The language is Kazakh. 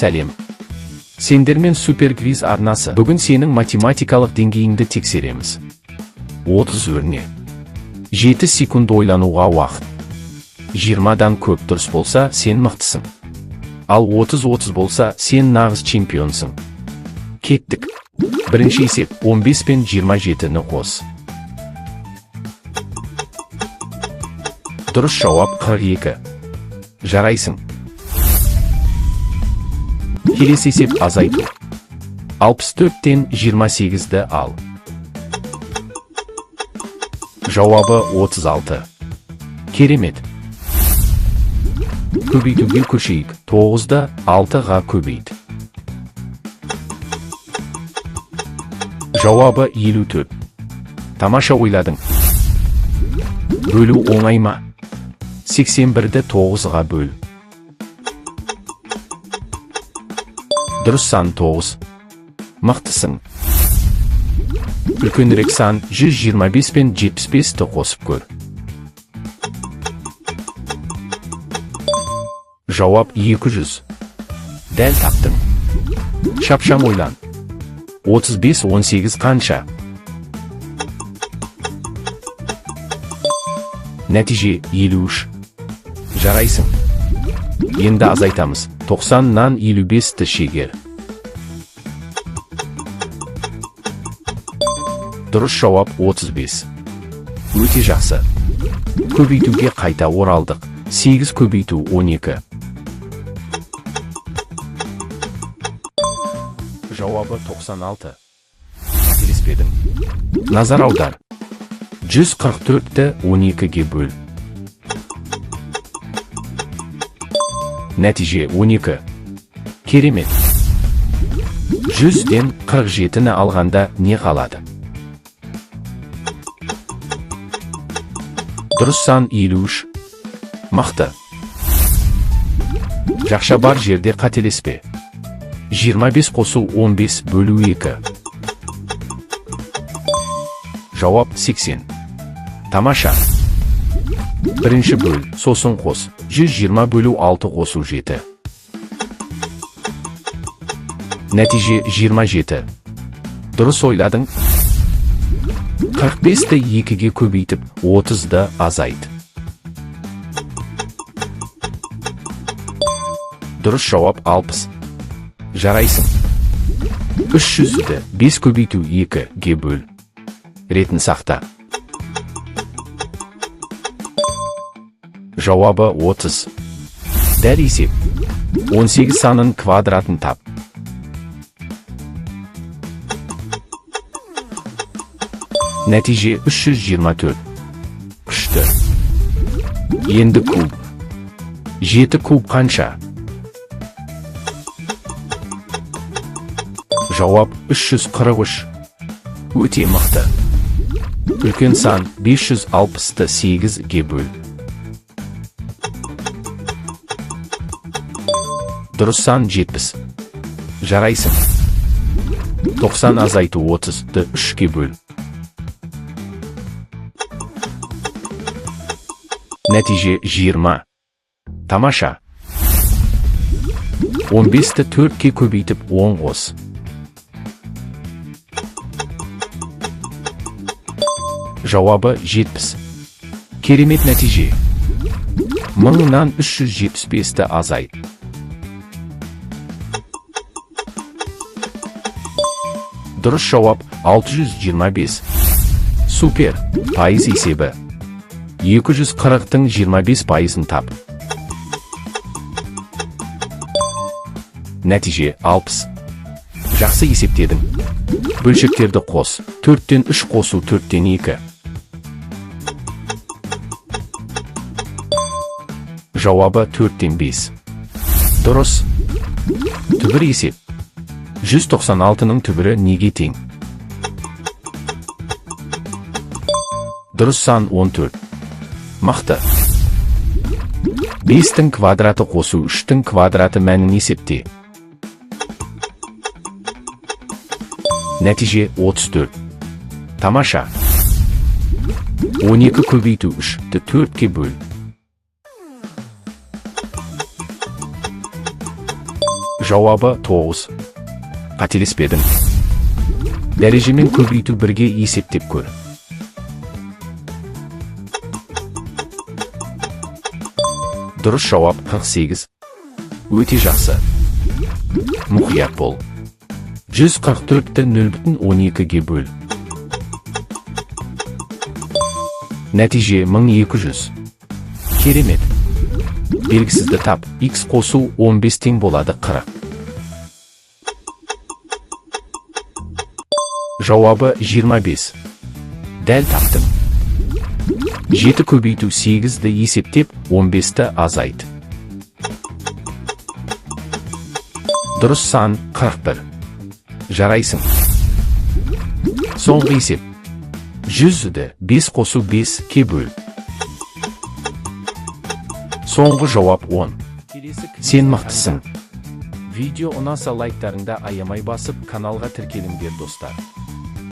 Сәлем! Сендермен Суперквиз арнасы. Бүгін сенің математикалық деңгейіңді тексереміз. 30 өрне. 7 секунд ойлануға уақыт. 20-дан көп дұрыс болса, сен мықтысың. Ал 30-30 болса, сен нағыз чемпионсың. Кеттік. Бірінші есеп: 15 пен 27-ні қос. Дұрыс жауап 42. Жарайсың. Келесі есеп: азайту. 64-тен 28-ді ал. Жауабы 36. Керемет. Көбейтуге көшейік. 9-ды 6-ға көбейт. Жауабы 54. Тамаша ойладың. Бөлу оңай ма? 81-ді 9-ға бөл. Дұрыс сан 9. Мықтысың. Үлкенірек сан 125 пен 75-ті қосып көр. Жауап 200. Дәл таптың. Шапшаң ойлан. 35 18 қанша? Нәтиже 53. Жарайсың. Енді азайтамыз. 90-нан 55-ті шегер. Дұрыс жауап 35. Өте жақсы. Көбейтуге қайта оралдық. 8 көбейту 12. Жауабы 96. Қателеспедің. Назар аудар. 144-ті 12-ге бөл. Нәтиже 12. Керемет. 100-ден 47-ні алғанда не қалады? Дұрыс сан 53. Мықты. Жақша бар жерде қателеспе. 25 қосу 15 бөлу 2. Жауап 80. Тамаша. Бірінші бөл, сосын қос. 120 бөлу 6 қосу 7. Нәтиже 27. Дұрыс ойладың. 45-ті 2-ге көбейтіп, 30-ды азайт. Дұрыс жауап 60. Жарайсың. 300-ді 5 көбейту 2-ге бөл. Ретін сақта. Жауабы 30. Дәл есеп. 18 санын квадратын тап. Нәтиже 324. Күшті. Енді куб. 7 куб қанша? Жауап 343. Өте мықты. Үлкен сан 560-ты 8-ге бөл. Дұрыс сан 70. Жарайсың. 90 азайту 30-ды 3-ге бөл. Нәтиже 20. Тамаша. 15-ті 4-ке көбейтіп 10 қос. Жауабы 70. Керемет нәтиже. 1000-нан 375-ті азайт. Дұрыс жауап 625. Супер. Пайыз есебі. 240-тың 25 пайызын тап. Нәтиже 60. Жақсы есептедің. Бөлшектерді қос. 4-тен 3 қосу 4-тен 2. Жауабы 4-тен 5. Дұрыс. Түбір есеп. 196-ның түбірі неге тең? Дұрыс сан 14. Мықты. 5-тің квадраты қосу 3-тің квадраты мәнін есепте. Нәтиже 34. Тамаша. 12 көбейту 3-ті 4-ке бөл. Жауабы 9. Қателеспедің. Дәрежемен көбейту бірге есептеп көр. Дұрыс жауап 48. Өте жақсы. Мұқият бол. 144-ті 0,12-ге бөл. Нәтиже 1200. Керемет. Белгісізді тап. X қосу 15 тең болады 40. Жауабы 25. Дәл таптың. 7 көбейту 8-ді есептеп, 15-ті азайт. Дұрыс сан 41. Жарайсың. Соңғы есеп. 100-ді 5 қосу 5-ке бөл. Соңғы жауап 10. Сен мықтысың. Видео ұнаса, лайктарыңды аямай басып, каналға тіркеліңдер, достар.